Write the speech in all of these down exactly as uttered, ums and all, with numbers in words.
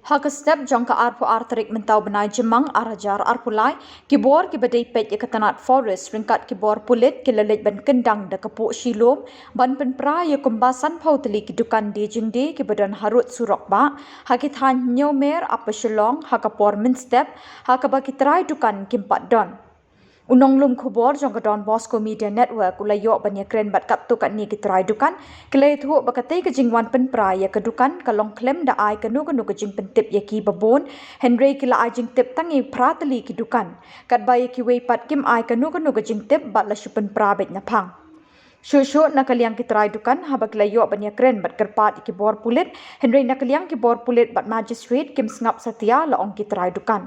Ha ka step jong ka arphew ar tarik mynta u bnai Jymmang ar hajar arphew lai, ki bor kiba dei peit ïa ka tnat Forest ryngkat ki bor pulit ki la leit ban kyndang da ka poh shilum ban pynpra ïa kumba sanphew tylli ki dukan die jingdie kiba don harud surok bah ha ki thaiñ Hynñiewmer, Upper Shillong ha ka por mynstep, ha kaba ki trai dukan kim pat don. U nonglum khubor jong ka Don Bosco Media Network u la ïoh ban ïakren bad katto katne ki trai dukan, ki la ïathuh ba katei ka jingwan pynpra ïa ka dukan ka long khlem da ai kano kano ka jingpyntip ïa ki babun, hynrei ki la ai jingtip tang ïa phra tylli ki dukan. Katba ïa kiwei pat kim ai kano kano ka jingtip bad la shu pynpra beit naphang. Shuh shuh na ka liang ki trai dukan haba ki la ïoh ban ïakren bad kyrpad ïa ki bor pulit, hynrei na ka liang ki bor pulit bad magistrate kim sngap satia, la ong ki trai dukan.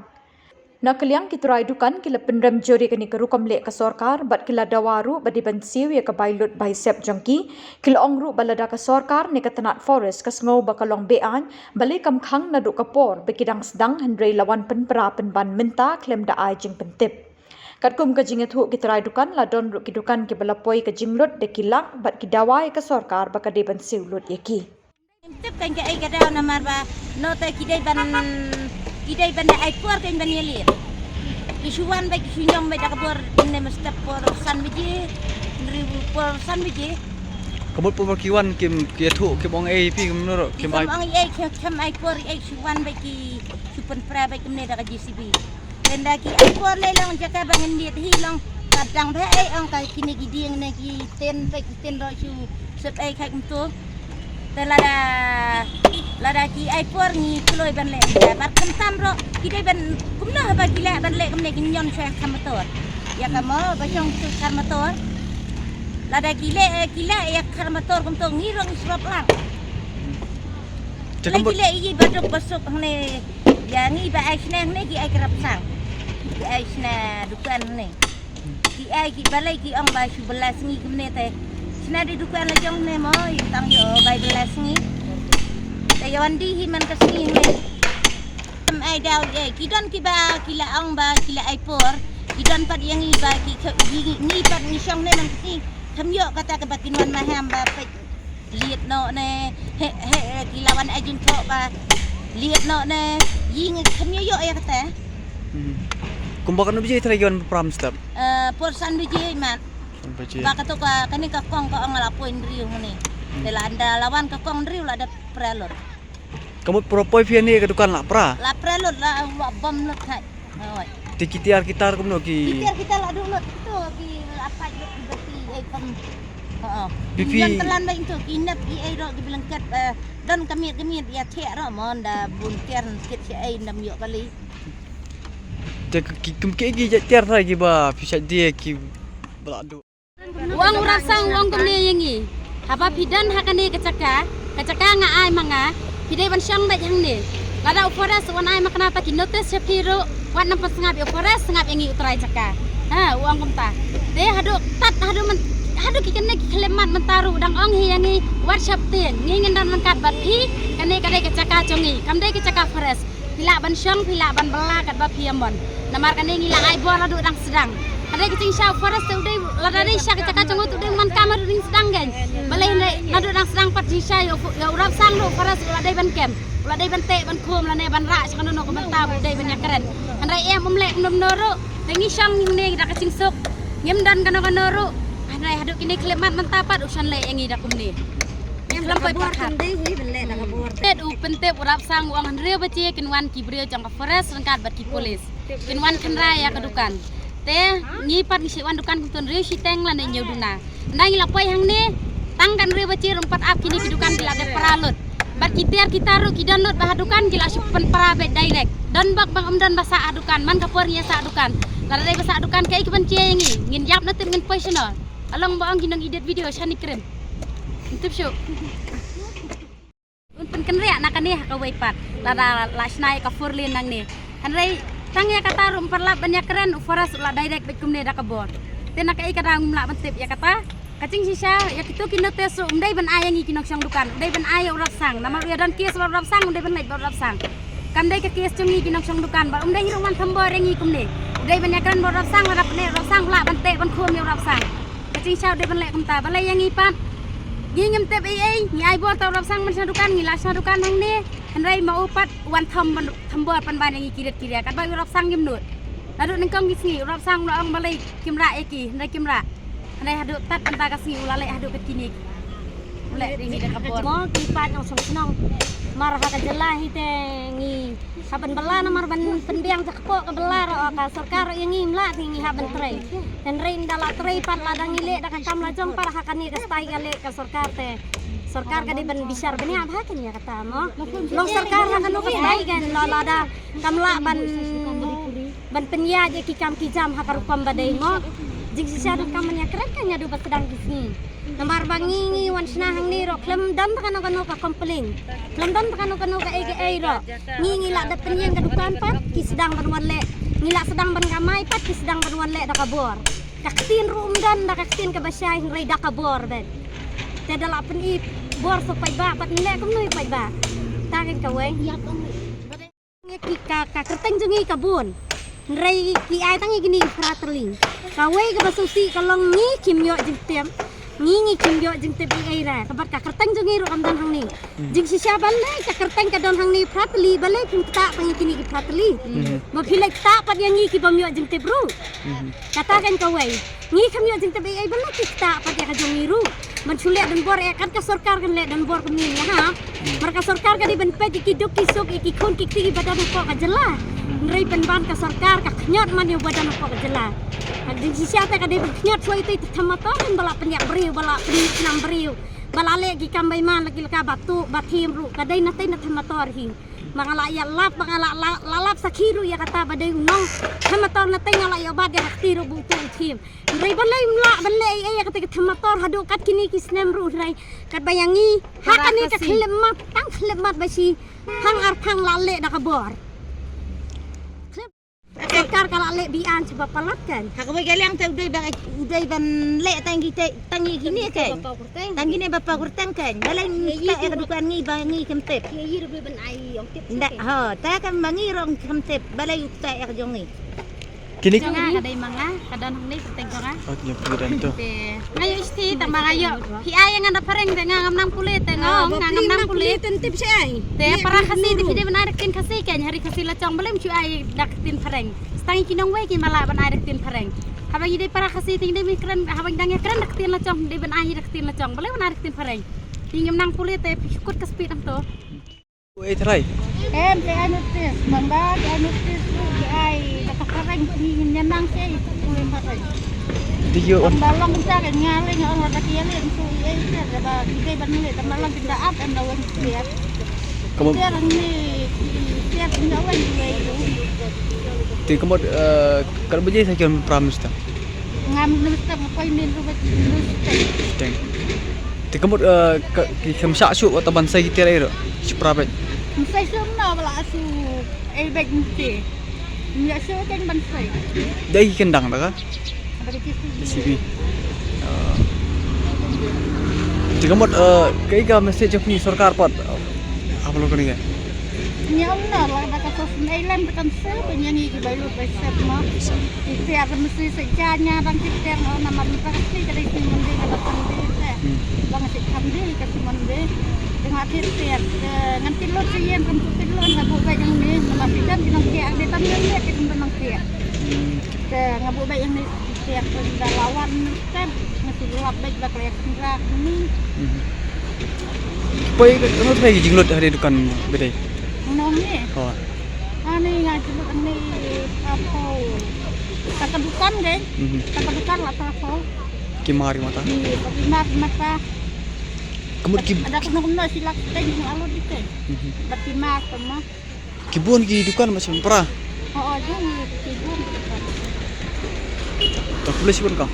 Na ka liang ki trai dukan ki la pynrem jur ïa kane ka rukom leh ka sorkar bad ki la dawa ruh ba dei ban siew ïa ka bai lut bai sep jong ki. Ki la ong ruh ba lada ka sorkar ne ka tnat Forest ka sngew ba ka long be-aiñ, balei kam khang naduh ka por ba ki dang sdang, hynrei la wan pynpra pynban mynta khlem da ai jingpyntip. Katkum ka jingïathuh ki trai dukan, la don ruh ki dukan kiba la poi ka jinglut da ki lak bad ki dawa ïa ka sorkar ba ka dei ban siew lut ïa ki. Tip kan kaei ka daw namar ba nangta ki dei ban, ki dei ban da ai por kan ban ïaleh. Ki shu wan bad ki shu ñiong bad da ka bor ne mynstep por san baje, hynriew por san baje. Ka mut por ki wan kim ïathuh, kim ong ei phi, kim nuru, kim ai. Kim ong ei, kim, kim ai por ei, shu wan bad ki shu pynpra bad kim ne da ka J C B. Te ynda ki ai por lei long jaka ba ngin leit hi long, ka dang ba ei ong ka kine ki dieng ne ki ten, peit ki ten ro shu sep ei khat kumto. Te lada, lada ki ai por ngi kloi ban leh, bar khamtam ro ki dei ban kumno haba ki leh ban leh kumne, ki ñion sha kham motor. Ïa ka mo ba shong sha kham motor. Lada ki leh, ki leh ïa kham motor kumto ngi rong srop lang. Te lei kam ki leh ïa ba duk ba suk hangne. Ïa ngi ba ai shna hangne ki ai krap sang. Ki ai shna dukan hangne. Ki ai ki balei ki ong ba shu bylla sngi kumne te. Shna dei dukan la jong hangne mo, ïa tang ïoh bai bylla sngi. Te ïa wan dih hi man ka sngi hangne. Em ai daw ïa ki don kiba ki la ong ba ki la ai por. Ki don pat ïa ngi ba ki khe-, ngi, ngi pat ngi shong hangne man ka sngi. Kham ïoh kata kaba kin wan maham ba peit. Liet noh ne, he, he, ki la wan ai jingthoh ba liet noh ne, ïing kham ïoh ïa kata. Hmm. Kumba katno baje trai ki wan pynpra mynstep? Eh, por san baje mat. San baje. Ba kato ka, kane ka kong ka ong la poi hynriew hangne. Hmm. Te la ynda la wan ka kong hynriew la dep pra lut. Ka mut por poi phi hangne ka dukan la pra? La pra lut, la, la bom lut thait. Hooid. Te ki tiar ki tar kumno ki? Ki tiar ki tar la duh lut to, ki la pait lut ki bati ei pam. Hooid. Phi phi. Ki ïan tlan bad to ki nep ki ei ro ki blanket, eh, don ka miet ka miet ïa theh ro mo, ynda bun tiar kit sha ei ynda ym ïoh kali. Te ki kum ki ki tiar trai kiba phi shait die kiba la duh. U ong u Rapsang u ong kumne ïa ngi. Haba phi don ha kane ka jaka, ka jaka nga ai ma nga, phi dei ban shong beit hangne. Lada u Forest u wan ai makna ta ki notice sha phi ruh, wat nang pynsngap ïa u Forest, sngap ïa ngi u trai jaka. Ha, u ong kumta. Te haduh tat, haduh myn-, haduh ki kane ki khyllipmat mynta ruh dang ong hi ïa ngi, wat sheptieng, ngi ngin don ryngkat bad phi, kane ka dei ka jaka jong ngi, kam dei ka jaka Forest. Phi lah ban shong, phi lah ban bylla katba phi ïa mon. Namar kane ngi la ai bor haduh dang sdang. Hynrei ka jingshisha u Forest te u dei, lada dei sha ka jaka jong u te u dei man kam haduh dang sdang kein. Balei hynrei naduh dang sdang pat jingshisha ïa u, ïa u Rapsang ruh u Forest u la dei ban kem. U la dei ban teh ban khum lane ban rah sha kano kano ka bynta ba u dei ban ïakren. Hynrei em um leh kumno kumno ruh. Te ngi shong ngi ne ngi da ka jingsuk. Ngim don kano kano ruh. Hynrei haduh kine khyllipmat mynta pat u shon leh ïa ngi da kumne. Em, da ka bor. Tet u pyntip u Rapsang u ong hynriew baje kin wan ki briew jong ka Forest ryngkat bad ki police. Kin wan khynra ïa ka dukan. Te ngi pat ngi shu wan dukan kumto hynriew shiteng lane hynñiew duna. Nda ngi la poi hangne tang ka hynriew baje ruh pat ap kine ki dukan ki la dep pra lut. Bad ki tiar ki tar ruh ki don lut ba ha dukan ki la shu pynpra beit direct. Don bok ba ym don ba sah ha dukan man ka por ngi ïa sah dukan. Lada dei ba sah dukan kaei kaban jia ïa ngi. Ngin ïap na tip ngin poi shano. Along ba ong ki nong edit video shane krim. Tip shuh. Un pynkynriah na kane ha kawei pat. Lada la shna ïa ka four lane nangne. Hynrei tang ïa kata ruh um pat lah ban ïakren u Forest u la direct beit kumne da ka bor. Te na kaei ka daw ngim lah ban tip ïa kata. Ka jingshisha ïa kito ki notice ruh um dei ban ai ïa ngi ki nongshong dukan. Um dei ban ai ïa u Rapsang. Namar u ïa don case bad u Rapsang um dei ban leit bad u Rapsang. Kam dei ka case jong ngi ki nongshong dukan bad um dei hi ruh wan thombor ïa ngi kumne. Um dei ban ïakren bad u Rapsang lada pyni u Rapsang u lah ban teh ban khum ïa u Rapsang. Ka jingshisha u dei ban leh kumta, balei ïa ngi pat. Ngi ngim tip ei ei, ngi ai bor ta u Rapsang ban shna dukan, ngi la shna dukan hangne. Hynrei ma u pat wan thom ban, thom bor pynban ïa ngi ki rit ki ria. Katba u Rapsang ngim nud. Naduh nyngkong ki sngi u Rapsang u la ong balei kim rah ïa ki, hynrei kim rah. Hynrei haduh tad mynta ka sngi u la leh haduh ka kine. U leh ïa ngi da ka bor. Mo ki paid nongshong shnong. Mar ha ka jylla hi te ngi hap ban bylla namar ban pynbiang ja kpoh ka bylla ruh ka sorkar ruh ïa ngi mla te ngi hap ban trei. Hynrei ynda la trei pat lada ngi leh da ka kam la jong pat ha kane ka style ka leh ka sorkar te. Sorkar ka dei ban bishar bniah bha kan ïa kata mo. Long sorkar ha kano ka style kan la lada kam lah ban ban pynïaid ïa ki kam ki jam ha ka rukom ba dei mo. Jingshisha dang kam ban ïakren kan ïa du ba sdang ki sngi. Namar ba ngi ngi wan shna hangne ruh khlem don ta kano kano ka complain. Khlem don ta kano kano ka ei ka ei ruh. Ngi ngi lah da pynïeng ka dukan pat ki sdang ban wan leh. Ngi lah sdang ban kamai pat ki sdang ban wan leh da ka bor. Ka ktien ruh um don da ka ktien kaba shai hynrei da ka bor ben. Te da lah pyni bor sa paidbah pat leh kumno ïa paidbah. Ta kan kawei. Ngi ki ka, ka kyrteng jong ngi ka bun. Hynrei ki ai tang ïa kine ki phra tylli. Kawei kaba sngewsih ka long ngi kim ïoh jingtip. Ngi ngi kim ïoh jingtip ei ei re. Ka bad ka kyrteng jong ngi ruh kam don hangne. Hmm. Jingshisha ban leh ka kyrteng ka don hangne phra tylli balei kim ktah tang ïa kine ki phra tylli. Hmm. Ba phi leh ktah pat ïa ngi ki bym ïoh jingtip ruh. Hmm. Kata kan kawei. Ngi kham ïoh jingtip ei ei ban leh ki ktah pat ïa ka jong ngi ruh. Ban shu leh donbor eh kat ka sorkar kan leh donbor kumne ïa ha. Mar ka sorkar ka dei ban peit ïa ki duk ki suk ïa ki khun ki kti ba don hapoh ka jylla. Hynrei pynban ka sorkar ka khñiot man ïa ba don hapoh ka jylla. Ka jingshisha te ka dei ban khñiot shuwa ïa te thamator kan ba la pynïap briew ba la pynïap snam briew. Ba la leh ki kam beiman la ki la ka ba tuh ba thim ruh ka dei na te na thamator hi. Ba nga la ïa lap ba nga la la lap sakhi ruh ïa kata ba dei u nong. Thamator na te nga la ïa bat ïa ka kti ruh ba u tuh u thim. Hynrei balei ym lah ban leh ei ei ïa kata ka thamator haduh kat kine ki snem ruh hynrei katba ïa ngi ha kane ka khyllipmat tang khyllipmat ba shi hang ar phang la leh da ka bor. Sorkar ka la leh biang sha ba palat kan. Ha kawei ka liang te u dei ba u dei ban leh tang ki te tang ïa kine kan. Tang kine ba pa kyrteng kan. Balei ym ktah ïa ka dukan ngi ba ngi kham tip. Nda ha ta kan ba ngi ruh kham tip balei u ktah ïa ka jong ngi. Kine jong nga ka dei ma nga ka don hangne kyrteng jong nga. Oh, ïa phi don to. Te nga ïoh isti tang ba nga ïoh. Phi ai ïa nga da phareng te nga ngam nang pule te nga ong nga ngam nang pule. Te para Khasi te phi dei ban ai da ka ktien Khasi kan ha ri Khasi la jong balei ym shu ai da ka ktien phareng. Tang ki nongwei ki ma lah ban ai da ka ktien phareng. Haba ngi dei para Khasi te ngi dei ban kren haba ngi dang ïa kren da ka ktien la jong dei ban ai da ka ktien la jong balei ban ai da ka ktien phareng. Te ngim nang pule te phi shu kut ka speed nangto. Ei trai. Em te ai notice, bang ba te ai notice tu te ai kata phareng tu ngi ngin nang sei tu phareng. Di yo on. Bang ba long ta kan nga le nga ong kata kia le tu ei te ba ki dei ban le ta ba long kita ap em da wen kia. Kamu. Kia ni kia ni wen tu ei tu. Te kamu, eh, kan ba je sa kian Prime Minister. Ngam minister ko ni ru ba minister. Teng. Te kamut, eh, ka, ki kham shah shuh wat ban sai ki tiar ei ruh. Shi private. Ym sai shuh no ba la shu ei bek mte. Ym ïa shuh teng ban sai. Dei ki kyndang da ka? Ba dei ki C B. C B. Ah. Te kamut, eh, kaei ka message jong phi sorkar pat. Apa lo kani ka? Nya ym na la ba ka sos nei lem ba kan shuh ba nya ngi ki bai lut bai sep ma. Ki tiar mesti sejak nya dang ki tiar no namar mynta ka sngi ka dei sngi Monday ka dang Sunday te. Hmm. Dang ka sngi Monday ka sngi Monday. Tengok ki tiar, eh, ngan ki lut sien kan tu ki lut nga buh beg hangne namar ki kan ki nang tiar dei tam nang tiar ki tam nang tiar. Hmm. Te nga buh beg hangne ki tiar pun da lawan kan nga tu lap beg ba ka lek sendra ni. Hmm. Poi ka, ka, ka, ka jinglut ha ri dukan bedei. Nong ni? Oh. Ani nga jinglut ani apa? Kata dukan deh. Mhm. Kata dukan lah apa? Kimar mata. Di, di mar mata. Kamut ki. Ada kena kena silak teng alut di teng. Mhm. Bertimar sama. Ki bun ki dukan macam pra. Oh, oh, jong ki bun. Tak boleh sih pun kau.